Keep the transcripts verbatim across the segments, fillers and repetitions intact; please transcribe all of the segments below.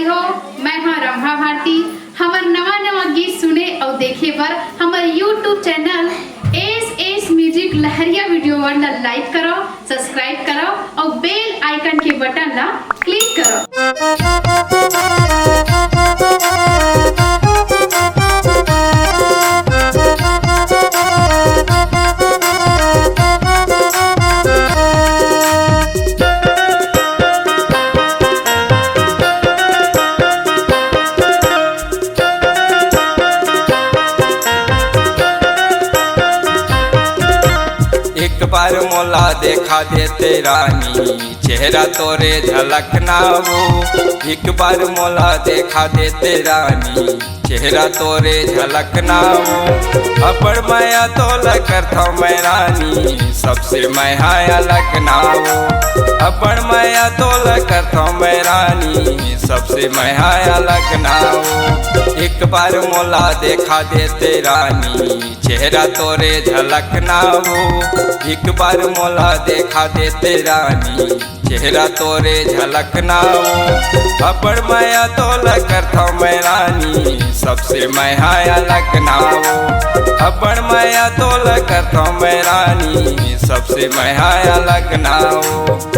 हो, मैं हाँ रंभा भारती। हमर नवा नवा गीत सुने अउ देखे बर हमर YouTube channel S S music Lahariya video world ला लाइक करो, सब्सक्राइब करो अउ बेल आइकन के बटन ला क्लिक करो। एक बार मोला देखा देते रानी, चेहरा तोरे झलकना वो। एक बार मोला देखा देते रानी, चेहरा तोरे झलकना वो। अपन मया तोला करथव मैं रानी, सबसे मैं हाँ अलग ना वो। अपन मया तोला करथव मैं रानी, सबसे मैं हाँ अलग ना वो। एक बार मोला देखा देते रानी, चेहरा तोरे झलकना वो। एक बार मोला देखा देते रानी, चेहरा तोरे झलकना वो। अपन मया तोला करथव मैं रानी, सबसे मैं हाँ अलग ना वो। अपन मया तोला करथव मैं रानी, सबसे मैं हाँ अलग ना वो।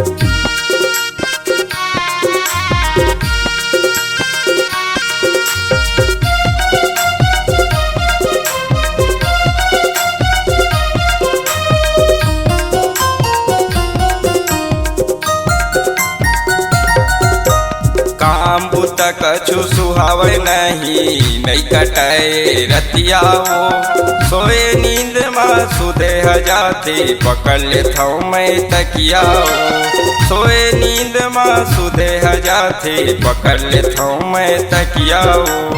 काम बुता कछु सुहावय नहीं, नइ कटय रतिया वो। सोए नींद मा सुदेह जाथे, पकड़ लेथव मैं तकिया वो। सोए नींद मा सुदेह जाथे, पकड़ लेथव मैं तकिया वो।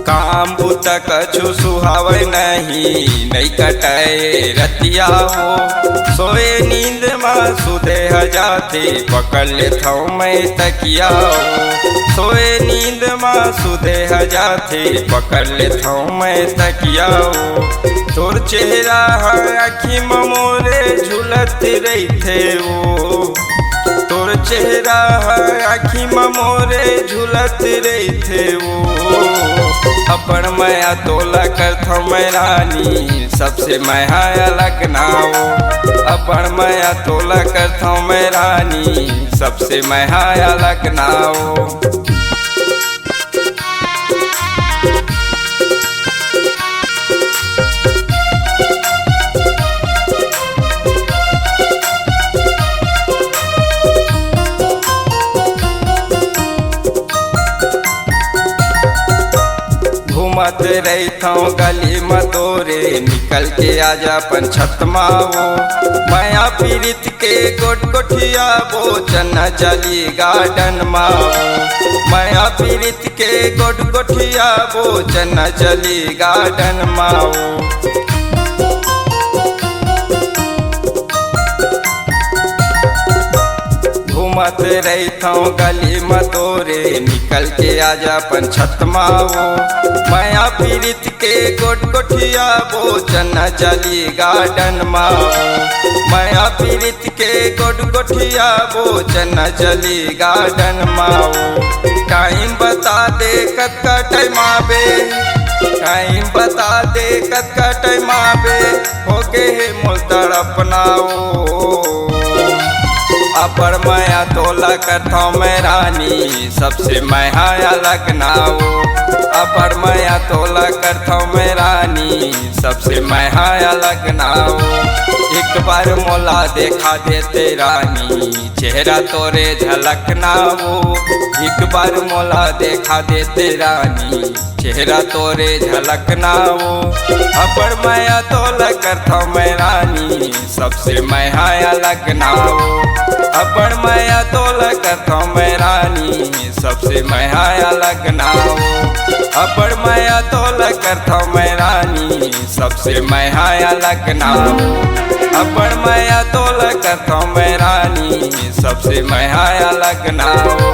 काम बुता कछु सुहावय नहीं, नइ कटय रतिया वो। सोए नींद मा सुदेह जाथे, पकड़ लेथव मैं तकिया वो। सोए नींद मा सुदेह जाथे, पकड़ लेथव मैं तकिया वो। तोर चेहरा ह आँखी म मोरे झूलत रहिथे वो। तोर चेहरा ह आँखी म मोरे झूलत रहिथे वो। अपन मया तोला करथव मैं रानी, सबसे मैं हाँ अलग ना वो। अपन मया तोला करथव मैं रानी, सबसे मैं हाँ अलग ना वो। घूमत रहिथव गली म तोरे, निकल के आजा अपन छत मा वो। मया पीरित के गोट गोठिया वो, चलना चली गार्डन मा वो। मया पीरित के गोट गोठिया वो, चलना चली गार्डन मा वो। घूमत रहिथव गली म तोरे, निकल के आजा अपन छत मा वो। मया पीरित के गोट गोठिया वो, चलना चली गार्डन मा वो। मया पीरित के गोट गोठिया वो, चलना चली गार्डन मा वो। टाइम बता दे कतका टाइम आबे, टाइम बता दे कतका टाइम आबे, होगे हे मोर तड़पना वो। अपन मया तोला करथव मैं रानी, सबसे मैं हाँ अलग ना वो। अपन मया तोला करथव मैं रानी, सबसे मैं हाँ अलग ना वो। एक बार मोला देखा देते रानी, चेहरा तोरे झलकना वो। एक बार मोला देखा देते रानी, चेहरा तोरे झलकना वो। अपन मया तोला करथव मैं रानी, सबसे मैं हाँ अलग ना वो। अपन मया तोला करथव मैं रानी, सबसे मैं हाँ अलग ना वो। अपन मया तोला करथव मैं रानी, सबसे मैं हाँ अलग ना वो। अपन मया तोला करथव मैं रानी, सबसे मैं हाँ अलग ना वो।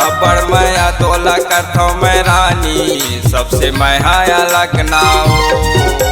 अपन मया तोला करथव मैं रानी, सबसे मैं हाँ अलग ना वो।